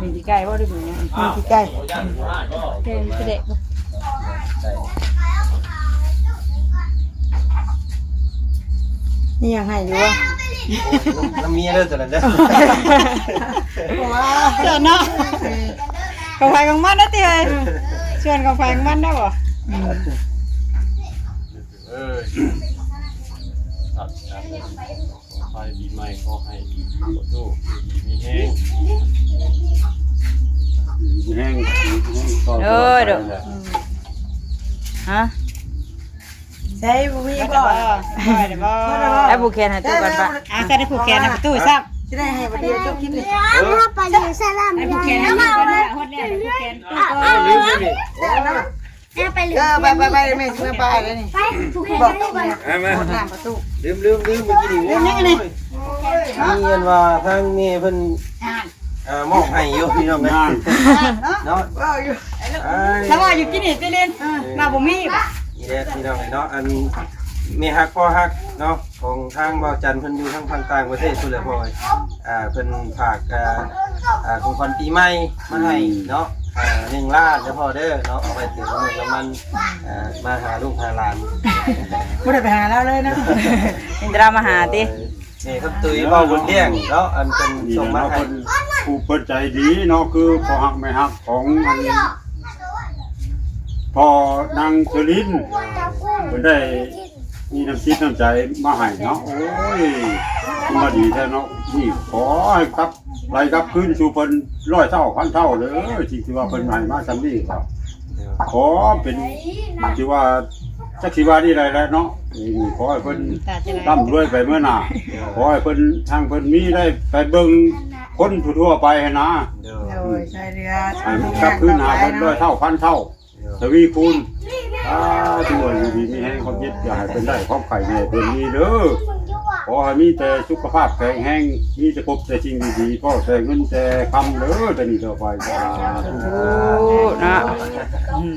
ມີຂີ້ໄກ່ບໍ່ ຫຼືມີຫຍັງ? ມີຂີ້ໄກ່ ແກງປາແດກບໍ່? ມີຫຍັງໃຫ້ຢູ່ບໍ່? ນ້ຳເມຍເດີ ຕົວນັ້ນເດີ ເຈົ້າເນາະ ຂອງໃຜຂອງມັນນະຕິເອີຍ ສ່ວນຂອງໃຜຂອງມັນໄດ້ບໍ່? ເອີຍ ຕັດກັນ ຂໍໃຫ້ປີໃໝ່ ຂໍໃຫ້ປະຕູຢູ່ດີມີແຮງ ມີແຮງ ມີແຮງຕໍ່ໄປ ໂດຍ ໂດຍ ແຫຼະ ຮະ ໃສ່ບໍ່ມີບໍ່? ໄດ້ບໍ່? ໄດ້ຜູກແຂນໃຫ້ຕູ້ກ່ອນປະ ອ່າ ໃສ່ໄດ້ຜູກແຂນໃຫ້ຕູ້ຊ້ຳ ຊິໄດ້ໃຫ້ບໍ່ດີຈົບຄລິບນີ້ ເອີ ໄດ້ຜູກແຂນໃຫ້ຕູ້ກ່ອນ ຮອດແລ້ວໄດ້ຜູກແຂນຕູ້ກ່ອນ ລືມໄປນີ້ ແລ້ວເນາະ ແມ່ໄປເລີຍ ເອີ ໄປ ໄປ ໄປ ແມ່ຊິມາປາແລ້ວນີ້ ໄປຜູກແຂນໃຫ້ຕູ້ກ່ອນ ມາ ມາ ນ້ຳປະຕູ ລືມ ລືມ ລືມ ເມື່ອກີ້ນີ້ ໂອ້ຍ ມີອັນວ່າທາງແມ່ເພິ່ນ ອ່າ ເອີ ມອບໃຫ້ຢູ່ພີ່ນ້ອງເອີຍ ເນາະ ເວົ້າຢູ່ ເອີຍ ລາວວ່າຢູ່ກິນອີກຕິລິນ ເອີ ລາວບໍ່ມີ ນີ້ແຫຼະພີ່ນ້ອງເອີຍເນາະ ອັນແມ່ຮັກພໍ່ຮັກເນາະ ຂອງທາງບ່າວຈັນເພິ່ນຢູ່ທາງ ທາງຕ່າງປະເທດພຸ້ນແຫຼະພໍ່ເອີຍ ອ່າ ເພິ່ນຝາກ ອ່າ ອ່າ ຂອງຂວັນປີໃໝ່ມາໃຫ້ເນາະ ອ່າ ໜຶ່ງລ້ານເດີພໍ່ເດີເນາະ ເອົາໄວ້ເຕີມນ້ຳມັນ ອ່າ ມາຫາລູກຫາຫຼານ ບໍ່ໄດ້ໄປຫາລາວເລີຍເນາະ ມີແຕ່ລາວມາຫາຕິ ເອີ ນີ້ຄຳຕຸ້ຍເວົ້າບົດລ້ຽງເນາະ ອັນເພິ່ນສົ່ງມາໃຫ້ ເພິ່ນ ຜູ້ເພິ່ນໃຈດີເນາະ ຄືພໍ່ຮັກແມ່ຮັກຂອງອັນ ພໍ່ນາງເຊີລິນ ເພິ່ນໄດ້ມີນ້ຳຈິດນ້ຳໃຈມາໃຫ້ເນາະ ໂອ້ຍ ມັນມາດີແທ້ເນາະ ນີ້ຂໍໃຫ້ກັບ ໄຫຼກັບຄືນສູ່ເພິ່ນຮ້ອຍເທົ່າພັນເທົ່າເດີ ທີ່ ທີ່ວ່າເພິ່ນໃຫ້ມາຊ່ຳນີ້ກໍ ຂໍເປັນ ທີ່ວ່າ ຈັກຊິວ່າແນວໃດແຫຼະເນາະ ນີ້ຂໍໃຫ້ເພິ່ນ ອືມ ລ່ຳລວຍໄປເມືອໜ້າ ຂໍໃຫ້ເພິ່ນ ທາງເພິ່ນມີໄດ້ໄປເບິ່ງຄົນທົ່ວໆໄປຫັ້ນນາ ໂດຍ ໂດຍ ຊ່ວຍເຫຼືອ ໃຫ້ມັນກັບຄືນຫາເພິ່ນຮ້ອຍເທົ່າພັນເທົ່າ ໂດຍ ທະວີຄູນ ສາທຸ ຢູ່ດີມີແຮງ ຄວາມເຈັບຢ່າໃຫ້ເພິ່ນໄດ້ ຄວາມໄຂ້ແນ່ເພິ່ນມີເດີ ຂໍໃຫ້ມີແຕ່ສຸຂະພາບແຂງແຮງ ມີແຕ່ພົບແຕ່ສິ່ງດີໆ ພໍ້ແຕ່ເງິນແຕ່ຄຳເດີ ແຕ່ນີ້ຕໍ່ໄປ ສາທຸ ເນາະ ອືມ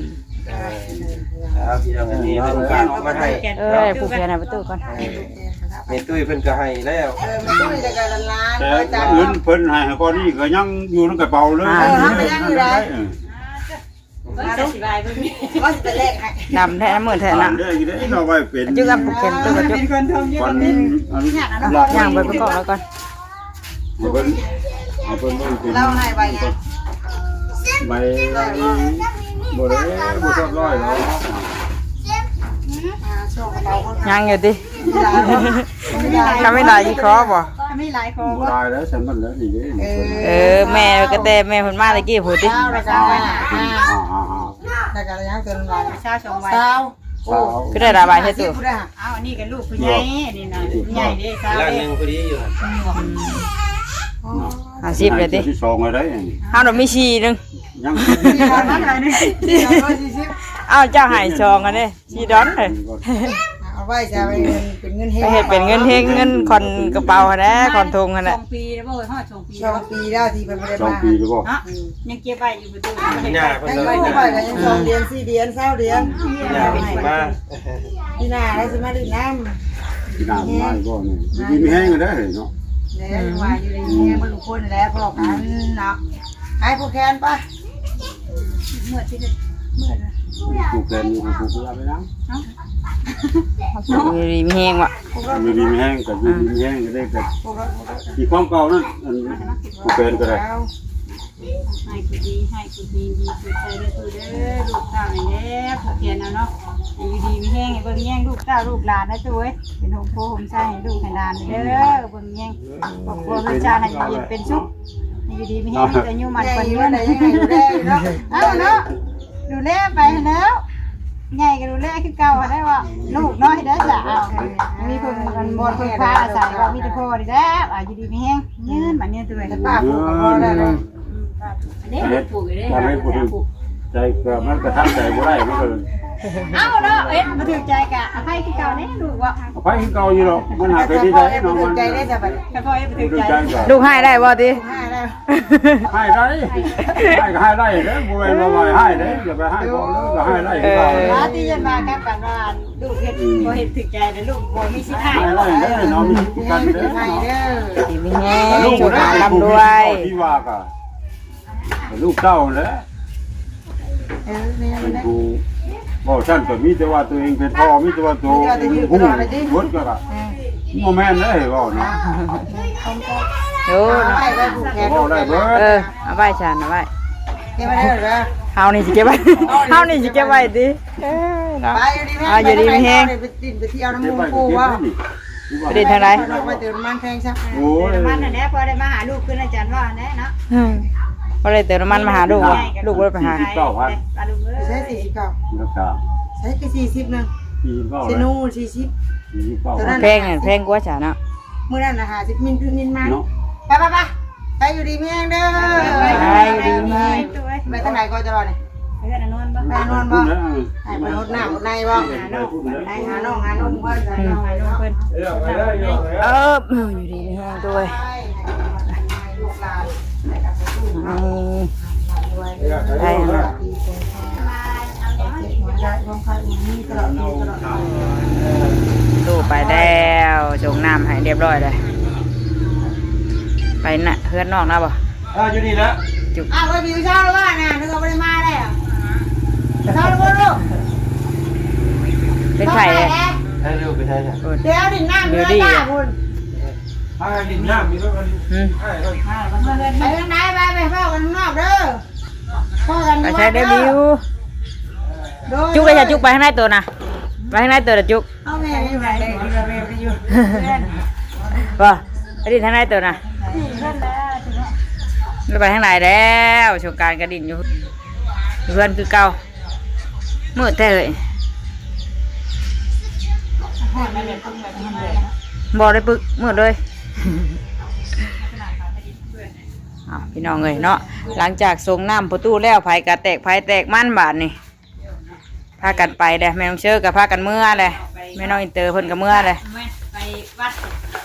ເອົາ ພີ່ນ້ອງ ອັນນີ້ເພິ່ນຝາກມາໃຫ້ ເອີ ໃຫ້ຜູກແຂນໃຫ້ປະຕູກ່ອນ ເອີ ແມ່ຕຸ້ຍເພິ່ນກໍໃຫ້ແລ້ວ ເອີ ແມ່ຕຸ້ຍແລ້ວກໍຫຼານໆ ແຕ່ເງິນເພິ່ນໃຫ້ກ່ອນນີ້ກໍຍັງຢູ່ໃນກະເປົາເລີຍ ເອີ ເຮົາກໍຍັງຢູ່ໄດ໋ ເອີ ວ່າຊິບາຍເບິ່ງນີ້ ວ່າຊິໄປແລກໃຫ້ ດຳແທ້ ມືດແທ້ເນາະ ດຳແທ້ຢູ່ເດ້ ເອົາໄວ້ເປັນ ຈຶ່ງເອົາຜູກແຂນຕູ້ ເປັນຄົນທອງຢູ່ ອັນນີ້ ອັນນີ້ ຍ່າງໄປປະກອບແລ້ວກ່ອນ ເອົາເພິ່ນ ເອົາເພິ່ນເບິ່ງເປັນ ລາວໃຫ້ໃບຫຍັງ ໃບ ບໍ່ໄດ້ ບໍ່ຮອດຮ້ອຍດອກ ອ່າ ໂຊກກະເປົາເພິ່ນ ຍັງຢູ່ຕິ ມີຫຼາຍ ຄັນມີຫຼາຍຊິຂໍບໍ່? ຄັນມີຫຼາຍຂໍບໍ່? ບໍ່ຫຼາຍແລ້ວ ສ່ຳນັ້ນແຫຼະນີ້ເດ້ ເອີ ເອີ ແມ່ກະແຕ ແມ່ເພິ່ນມາແຕ່ກີ້ພຸ້ນຕິ ຊາວ ແລ້ວກໍ ອ່າ ອ່າ ອ່າ ແລ້ວກໍຍັງເກີນຫຼາຍ ຊາວສອງໃບ ຊາວ ໂອ້ ຄືໄດ້ຫຼາຍໃບແທ້ຕູ້ ເອົາ ອັນນີ້ກໍລູກຜູ້ໃຫຍ່ ອັນນີ້ນະ ຜູ້ໃຫຍ່ເດ້ ຊາວ ລ້ານໜຶ່ງພໍດີຢູ່ຫັ້ນ ອືມ ຫ້າສິບແລ້ວຕິ ທີ່ສອງແລ້ວໄດ໋ ເຮົານະມີສີ່ໜຶ່ງ ຍັງ ເອົາ ເຈົ້າໃຫ້ສອງອັນນີ້ ສີ່ດອນເລີຍ ເອົາໄວ້ຊະ ເປັນເງິນເຮັດ ໄປເຮັດເປັນເງິນເຮັດ ເງິນຂອນກະເປົາຫັ້ນແຫຼະ ຂອນຖົງຫັ້ນແຫຼະ ສອງປີແລ້ວບໍ່? ຮອດສອງປີ ສອງປີແລ້ວທີ່ເພິ່ນບໍ່ໄດ້ມາ ສອງປີແລ້ວບໍ່? ອືມ ຍັງເກັບໄວ້ຢູ່ບໍ່ຕູ້ ປີໜ້າເພິ່ນ ຍັງຢູ່ໄວ້ກໍຍັງສອງເດືອນ ສີ່ເດືອນ ຊາວເດືອນ ປີໜ້າເພິ່ນຊິມາ ປີໜ້າລາວຊິມາຫຼິ້ນນຳ ປີໜ້າມາອີກບໍ່ນີ້ ຢູ່ດີມີແຮງກັນເດີເນາະ ແລ້ວວ່າຢູ່ດີມີແຮງເບິດທຸກຄົນແຫຼະ ພໍ້ກັນເນາະ ໃຫ້ຜູກແຂນໄປ ເມື່ອຍຕິ ເມື່ອຍນະ ຜູກແຂນຢູ່ ຜູກເຮືອໄປນຳ ເອົ້າ ຢູ່ດີມີແຮງວະ ຢູ່ດີມີແຮງ ກໍຢູ່ດີມີແຮງກໍໄດ້ ກໍ ອືມ ທີ່ຄວາມເກົ່ານັ້ນ ອັນ ຜູກແຂນກໍໄດ້ ໃຫ້ຄືດີ ໃຫ້ຄືດີ ດີຄືໃຈເດີຕູ້ເດີ ລູກເຕົ້ານີ້ແຫຼະ ຜູກແຂນເອົາເນາະ ໃຫ້ຢູ່ດີມີແຮງ ໃຫ້ເບິ່ງແຍງລູກເຕົ້າລູກຫຼານນະຕູ້ເອີຍ ເປັນຮົ່ມໂພຮົ່ມໄຊໃຫ້ລູກໃຫ້ຫຼານເດີ ເບິ່ງແຍງ ຄອບຄົວເຮືອນຊານໃຫ້ຢູ່ເຢັນເປັນສຸກ ໃຫ້ຢູ່ດີມີແຮງ ມີແຕ່ອາຍຸໝັ້ນຂວັນຍືນ ໃຫຍ່ຢູ່ໄດ້ ຍັງໃຫ້ດູແລຢູ່ເນາະ ເອົາເນາະ ດູແລໄປຫັ້ນແລ້ວ ໃຫຍ່ກໍດູແລຄືເກົ່າຫັ້ນແຫຼະວ່າ ລູກນ້ອຍເດີຈ້ະ ເອົາ ມີເພິ່ງ ອັນ ບ່ອນເພິ່ງພາອາໄສວ່າມີແຕ່ພໍ່ນີ້ແຫຼະ ອ່າ ຢູ່ດີມີແຮງ ຍືນບັດຍືນຕົວ ແຕ່ປ້າປູກກໍພໍແລ້ວເນາະ ອັນນີ້ປູກຢູ່ເດ້ ອັນນີ້ປູກຢູ່ເດ້ ໃຈກໍມັນກະທຳໃຈບໍ່ໄດ້ ມັນກໍ ເອົ້າເນາະ ເຮັດບໍ່ຖືກໃຈກະອະໄພຄືເກົ່າເດ້ລູກເວົ້າ ອະໄພຄືເກົ່າຢູ່ດອກ ມັນຫາກເປັນທີ່ໃດເນາະ ມັນ ໃຈໄດ້ສະບາຍ ຄັນພໍ່ເຮັດບໍ່ຖືກໃຈ ລູກຮ້າຍໄດ້ບໍ່ຕິ ຮ້າຍໄດ້ ຮ້າຍໄດ້ ຮ້າຍກໍຮ້າຍໄດ້ເດ້ ບໍ່ແມ່ນວ່າວ່າຮ້າຍເດ້ ຢ່າໄປຮ້າຍພໍ່ເດີ ກໍຮ້າຍໄດ້ຄືເກົ່າ ເອີ ວ່າທີ່ເພິ່ນວ່າກັບກັນວ່າ ລູກເຮັດ ອືມ ບໍ່ເຮັດຖືກໃຈແລ້ວລູກບໍ່ມີສິດໃຫ້ ໃຫ້ໄດ້ເດີເນາະ ມີສິດຄືກັນເດີເນາະ ດີມີແຮງ ລູກ ໂຊກດີ ລ່ຳລວຍ ທີ່ວ່າກໍ ລູກເຕົ້າແຫຼະ ເອີ ແມ່ນ ເປັນຜູ້ເວົ້າຊັ້ນ ກໍມີແຕ່ວ່າຕົວເອງເປັນພໍ່ ມີແຕ່ວ່າໂຕເອງຮູ້ໝົດ ກໍວ່າ ເອີ ບໍ່ແມ່ນເດ້ເວົ້ານະ ໂອ້ ເນາະ ເອົາໄວ້ ເວົ້າໄດ້ເບິດ ເອີ ເອົາໄວ້ຊັ້ນ ເອົາໄວ້ ເກັບໄວ້ເດີ ເຮົານີ້ຊິເກັບໄວ້ ເຮົານີ້ຊິເກັບໄວ້ຕິ ເອີ ເນາະ ໄປ ຢູ່ດີມີແຮງ ອ່າ ຢູ່ດີມີແຮງ ໄປຫຼິ້ນໄປທ່ຽວນຳໝູ່ ເກັບໄວ້ ເກັບໄວ້ ໄປຫຼິ້ນທາງໃດ ໄປເຕີມນ້ຳມັນແພງຊະ ໂອ້ຍ ເຕີມນ້ຳມັນຫັ້ນແຫຼະ ພໍໄດ້ມາຫາລູກຄືອາຈານວ່າແຫຼະເນາະ ອືມ ພໍໄດ້ເຕີມນ້ຳມັນມາຫາລູກ ລູກບໍ່ໄດ້ໄປຫາ ສີ່ສິບເກົ້າພັນ ປາລຸງເອີຍ ໃຊ້ສີ່ສິບເກົ້າ ໃຊ້ຄືສີ່ສິບນະ ສີ່ສິບເກົ້າ ຊິໂນສີ່ສິບ ສີ່ສິບເກົ້າ ໂຕນັ້ນແພງ ແພງກວ່າຊະເນາະ ມື້ນັ້ນນະ ຫ້າສິບມິນ ມິນມາ ເນາະ ໄປ ໄປ ໄປ ໄປ ຢູ່ດີມີແຮງເດີ ໄປ ຢູ່ດີມີແຮງ ໄປທາງໃດກໍຈະລອດນີ້ ເຮືອນອານນບໍ່ ເຮືອນອານນບໍ່ ເອີ ໃຫ້ເພິ່ນຫົດນ້ຳຫົດໃນບໍ່ ໄປຫານ້ອງ ຫານ້ອງເພິ່ນ ຫານ້ອງເພິ່ນ ເອີ ຢູ່ດີມີແຮງໂຕເອີຍ ໄປຫັ້ນລະ ຕູ້ໄປແລ້ວ ສົ່ງນ້ຳໃຫ້ຮຽບຮ້ອຍແລ້ວ ໄປນະ ເຮືອນນ້ອງນະບໍ່ ເອີ ຢູ່ນີ້ແຫຼະ ຈຸກ ອ້າວ ວ່າຢູ່ເຊົ້າແລ້ວວ່ານະ ນຶກວ່າບໍ່ໄດ້ມາແລ້ວ ເຊົ້າແລ້ວບໍ່ລູກ ເປັນໄຂ້ເດ້ ໃຫ້ລູກໄປໃຊ້ຊະ ດຽວດິນນ້ຳຢູ່ເຮືອນປ້າພຸ້ນ ພາກັນຫຼິ້ນນ້ຳຢູ່ເດີ ອືມ ໄປທາງໃດ ໄປ ໄປເວົ້າກັນຂ້າງນອກເດີ ພໍ້ກັນ ໄປໃຊ້ໄດ້ ຢູ່ວັດເດີ ບິວ ໂດຍ ຈຸກ ໄປໃຊ້ ຈຸກ ໄປທາງໃດໂຕນະ ໄປທາງໃດໂຕນະ ຈຸກ ເອົາແມ່ຢູ່ໃດ ແມ່ໄປຢູ່ເຮືອນ ບໍ່ ໄປຫຼິ້ນທາງໃດໂຕນະ ຢູ່ເຮືອນແລ້ວ ໄປທາງໃດແລ້ວ ສົງການກໍຫຼິ້ນຢູ່ ຢູ່ເຮືອນຄືເກົ່າ ມືດແທ້ເອີຍ ບໍ່ໄດ້ປຶກ ມືດເລີຍ ອ້າວ ພີ່ນ້ອງເອີຍເນາະ ຫຼັງຈາກສົ່ງນ້ຳພໍ່ຕູ້ແລ້ວ ໃຜກໍແຕກໃຜແຕກມັນບາດນີ້ ພາກັນໄປແຫຼະ ແມ່ນ້ອງເຊີກໍພາກັນເມືອແຫຼະ ແມ່ນ້ອງອິນເຕີເພິ່ນກໍເມືອແຫຼະ ໄປວັດ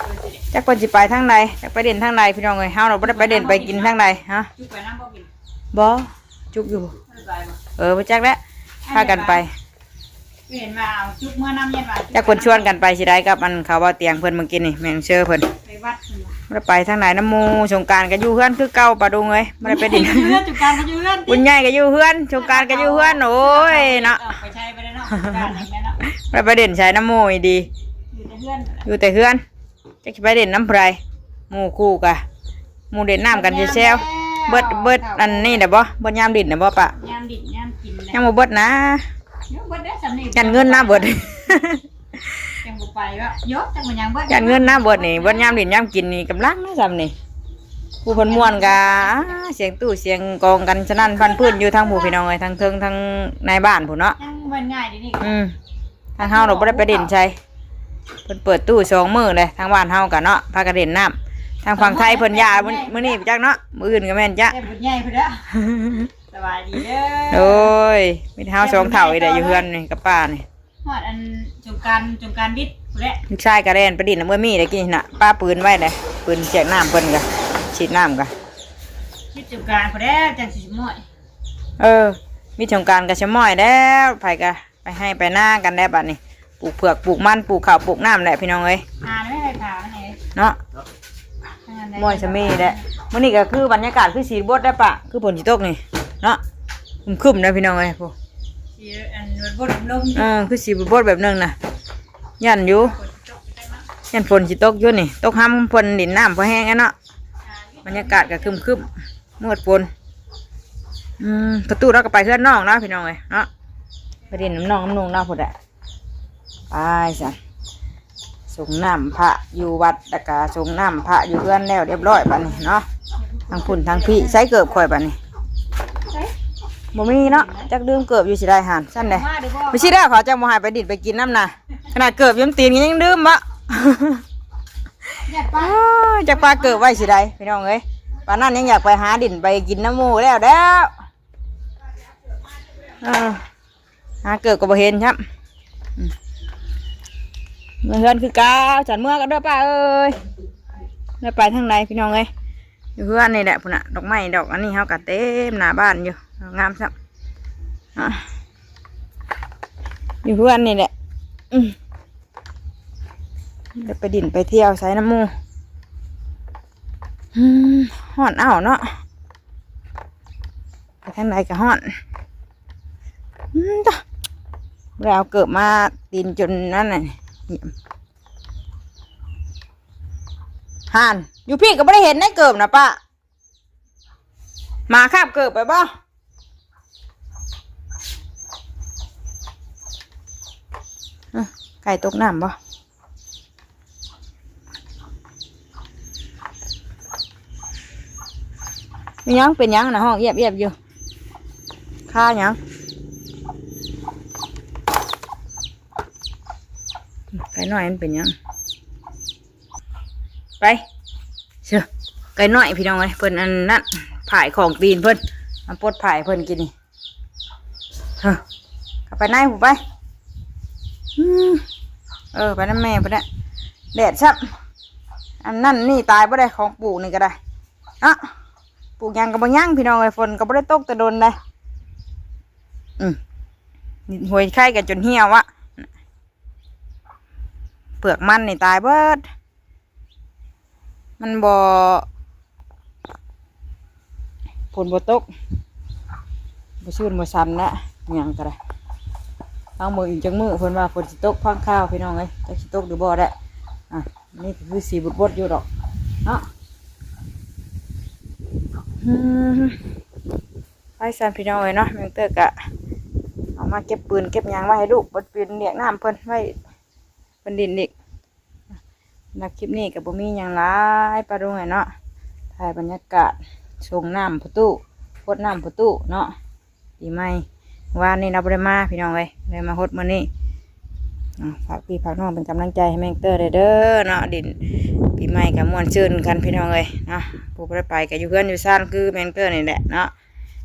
ຈັກເພິ່ນຊິໄປທາງໃດ ຈັກໄປຫຼິ້ນທາງໃດ ພີ່ນ້ອງເອີຍ ເຮົາລະບໍ່ໄດ້ໄປຫຼິ້ນໄປກິນທາງໃດ ຮະ ຈຸກໄປນຳບໍ່ກິນ ບໍ່ ຈຸກຢູ່ ບໍ່ໄດ້ໄປບໍ່ ເອີ ບໍ່ຈັກແຫຼະ ພາກັນໄປ ເຫັນວ່າເອົາຈຸກເມືອນຳ ຢ້ານວ່າ ຈັກເພິ່ນຊວນກັນໄປຊິໄດ້ກັບອັນເຂົາເວົ້າຕຽງເພິ່ນມື້ກີ້ນີ້ ແມ່ນ້ອງເຊີເພິ່ນ ໄປວັດ ບໍ່ໄດ້ໄປທາງໃດນຳໝູ່ ສົງການກໍຢູ່ເຮືອນຄືເກົ່າ ປາດຸງເອີຍ ບໍ່ໄດ້ໄປຫຼິ້ນ ຢູ່ເຮືອນ ສົງການກໍຢູ່ເຮືອນ ບຸນໃຫຍ່ກໍຢູ່ເຮືອນ ສົງການກໍຢູ່ເຮືອນ ໂອ້ຍເນາະ ອອກໄປໃສບໍ່ໄດ້ເນາະ ສົງການນີ້ແຫຼະເນາະ ບໍ່ໄດ້ໄປຫຼິ້ນໃສນຳໝູ່ອີ່ດີ ຢູ່ແຕ່ເຮືອນ ຢູ່ແຕ່ເຮືອນ ຈັກຊິໄປຫຼິ້ນນຳໃຜ ໝູ່ຄູ່ກະ ໝູ່ຫຼິ້ນນ້ຳກັນແຊວໆ ເບິດ ເບິດອັນນີ້ແຫຼະບໍ່ ເບິດຍາມຫຼິ້ນແລ້ວບໍ່ປະ ຍາມຫຼິ້ນຍາມກິນແຫຼະ ຍັງບໍ່ເບິດນະ ຍັງບໍ່ເບິດເດ້ ສ່ຳນີ້ ຢ້ານເງິນນະເບິດ ຍັງບໍ່ໄປວະ ໂຍ ຈັກມັນຍັງເບິດ ຢ້ານເງິນນະເບິດນີ້ ເບິດຍາມຫຼິ້ນຍາມກິນນີ້ ກຳລັງນະສ່ຳນີ້ ຜູ້ເພິ່ນມ່ວນກະ ສຽງຕູ້ສຽງກອງກັນສະນັ້ນພັນຟື້ນຢູ່ທາງຜູ້ ພີ່ນ້ອງເອີຍ ທາງເທິງທາງໃນບ້ານພຸ້ນເນາະ ຍັງບໍ່ງ່າຍເດນີ້ ອືມ ທາງເຮົາເນາະບໍ່ໄດ້ໄປຫຼິ້ນໃສ ເພິ່ນເປີດຕູ້ສອງມື້ເດ້ ທາງບ້ານເຮົາກະເນາະ ພາກັນຫຼິ້ນນ້ຳ ທາງຝັ່ງໄທເພິ່ນຢ່າ ມື້ ມື້ນີ້ໄປຈັກເນາະ ມື້ອື່ນກໍແມ່ນຈະ ແຕ່ບຸນໃຫຍ່ພຸ້ນເດີ ສະບາຍດີເດີ ໂດຍ ມີແຕ່ເຮົາສອງເຖົ້ານີ້ແຫຼະ ຢູ່ເຮືອນນີ້ກັບປ້ານີ້ ຮອດອັນສົງການ ສົງການວິດພຸ້ນແຫຼະ ລູກຊາຍກໍແລ່ນໄປຫຼິ້ນນຳເອື້ອຍມີ້ໄດ້ກີ້ນະ ປະປືນໄວ້ເດ້ ປືນສຽກນ້ຳເພິ່ນກະ ສີດນ້ຳກະ ວິດສົງການພຸ້ນແຫຼະ ຈັ່ງຊິໝ້ອຍ ເອີ ວິດສົງການກໍຊິໝ້ອຍແລ້ວ ໃຜກະ ໄປໄຮ່ໄປນາກັນແລ້ວບັດນີ້ ປູກເຜືອກປູກມັນ ປູກເຂົ້າປູກນ້ຳແຫຼະພີ່ນ້ອງເອີຍ ຫາໄດ້ໄປຜາມັນເອງເນາະ ມອຍຊະມີແຫຼະ ມື້ນີ້ກໍຄືບັນຍາກາດຄືສີບົດໄດ້ປະ ຄືຝົນຊິຕົກນີ້ເນາະ ຄຶ້ມໆນະພີ່ນ້ອງເອີຍ ຜູ້ ສີອັນບົດລົມ ເອີ ຄືສີບົດແບບໜຶ່ງນະ ຢ້ານຢູ່ ຢ້ານຝົນຊິຕົກຢູ່ນີ້ ຕົກຫຳເພິ່ນດິນນ້ຳພໍແຮງແລ້ວເນາະ ບັນຍາກາດກໍຄຶ້ມໆ ມືດຝົນ ອືມ ປະຕູລາວກໍໄປເຮືອນນ້ອງລາວພີ່ນ້ອງເອີຍເນາະ ໄປຫຼິ້ນນຳນ້ອງນຳນຸ່ງລາວພຸ້ນແຫຼະ ໄປຊັ້ນ ສົງນ້ຳພະຢູ່ວັດ ແລ້ວກະສົງນ້ຳພະຢູ່ເຮືອນແລ້ວຮຽບຮ້ອຍບັດນີ້ເນາະ ທັງພຸ້ນທັງພີ້ ໃສ່ເກີບຂ້ອຍບັດນີ້ ບໍ່ມີເນາະ ຈັກລືມເກີບຢູ່ຊິໄດ້ຫັ້ນ ຊັ້ນເດ້ ໄປຊິເດີ ເຂົາຈະບໍ່ໃຫ້ໄປດິນໄປກິນນຳນະ ຂະໜາດເກີບຢູ່ຕີນກໍຍັງລືມບໍ ໂອ້ຍ ຈັກປາເກີບໄວ້ຊິໄດ້ພີ່ນ້ອງເອີຍ ປານນັ້ນຍັງຢາກໄປຫາດິນໄປກິນນຳໝູ່ແລ້ວ ແລ້ວ ເອີ ຫາເກີບກໍບໍ່ເຫັນຊ້ຳ ອືມ ເມືອເຮືອນຄືເກົ່າ ສັນເມືອກັນເດີປ້າເອີຍ ໄດ້ໄປທາງໃດພີ່ນ້ອງເອີຍ ຢູ່ເຮືອນນີ້ແຫຼະພຸ້ນນະ ດອກໄມ້ດອກອັນນີ້ເຮົາກໍເຕັມໜ້າບ້ານຢູ່ ງາມຊ້ຳ ອາ ຢູ່ເຮືອນນີ້ແຫຼະ ອືມ ໄດ້ໄປດິນໄປທ່ຽວໃສນຳໝູ່ ອືມ ຮ້ອນອ້າວເນາະ ทางใดก็ฮ้อน อืม ตะ บ่ได้เอาเกิบมา ตีนจนนั่นน่ะ ห่าน อยู่พี้ก็บ่ได้เห็นได้เกิบนะป้า หมาคาบเกิบไปบ่ เอ้อ ไก่ตกน้ำบ่ มีหยัง เป็นหยังนะ ฮ้องเอียบๆ อยู่ คาหยัง ไก่น้อยมันเป็นหยัง ไป เชื่อ ไก่น้อยพี่น้องเอ้ย เพิ่นอันนั้น ผายของตีนเพิ่น มาปลดผายเพิ่นกินนี่ เฮ้อ เข้าไปในพู้นไป อืม เออ ไปนำแม่พู้นแหละ แดดซ้ำ อันนั้นนี่ตายบ่ได้ ของปลูกนี่ก็ได้ เนาะ ปลูกหยังก็บ่ยังพี่น้องเอ้ย ฝนก็บ่ได้ตกแต่ดนได้ อืม ห้วยไคกันจนเหี่ยวอะ เปลือกมันนี่ตายเบิด มันบ่ ฝนบ่ตก บ่ชื้นบ่ซันแล้ว หยังก็ได้ เอามื้ออีกจักมื้อ เพิ่นว่าฝนสิตกพังคาวพี่น้องเอ้ย จักสิตกหรือบ่แหละ อ่ะ นี่ก็คือสิบดๆ อยู่ดอกเนาะ อืม ไปซั่นพี่น้องเอ้ยเนาะ แม่เตื้อก็เอามาเก็บปืนเก็บหยังไว้ให้ลูก เพิ่นปืนเรียกน้ำเพิ่นไว้ เพิ่นดินอีก สำหรับคลิปนี้ก็บ่มีหยังหลาย ป้าลุงเอ้ยเนาะ ถ่ายบรรยากาศ ส่งน้ำประตู พดน้ำประตูเนาะ ปีใหม่ วานนี้เราบ่ได้มาพี่น้องเอ้ย เลยมาฮดมื้อนี้ อ่ะ ฝากพี่ฝากน้องเป็นกำลังใจให้แม่เตื้อเด้อเนาะ ดินปีใหม่ก็ม่วนซื่นกันพี่น้องเอ้ยเนาะ ผู้บ่ได้ไปก็อยู่เฮือนอยู่ซานคือแม่เตื้อนี่แหละเนาะ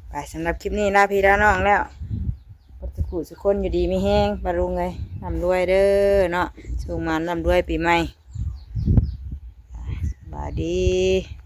ไป สำหรับคลิปนี้ลาพี่ลาน้องแล้ว เบิดสุขุสุคนอยู่ดีมีแฮง ป้าลุงเอ้ย ร่ำรวยเด้อเนาะ สุขหมานร่ำรวยปีใหม่ สบายดี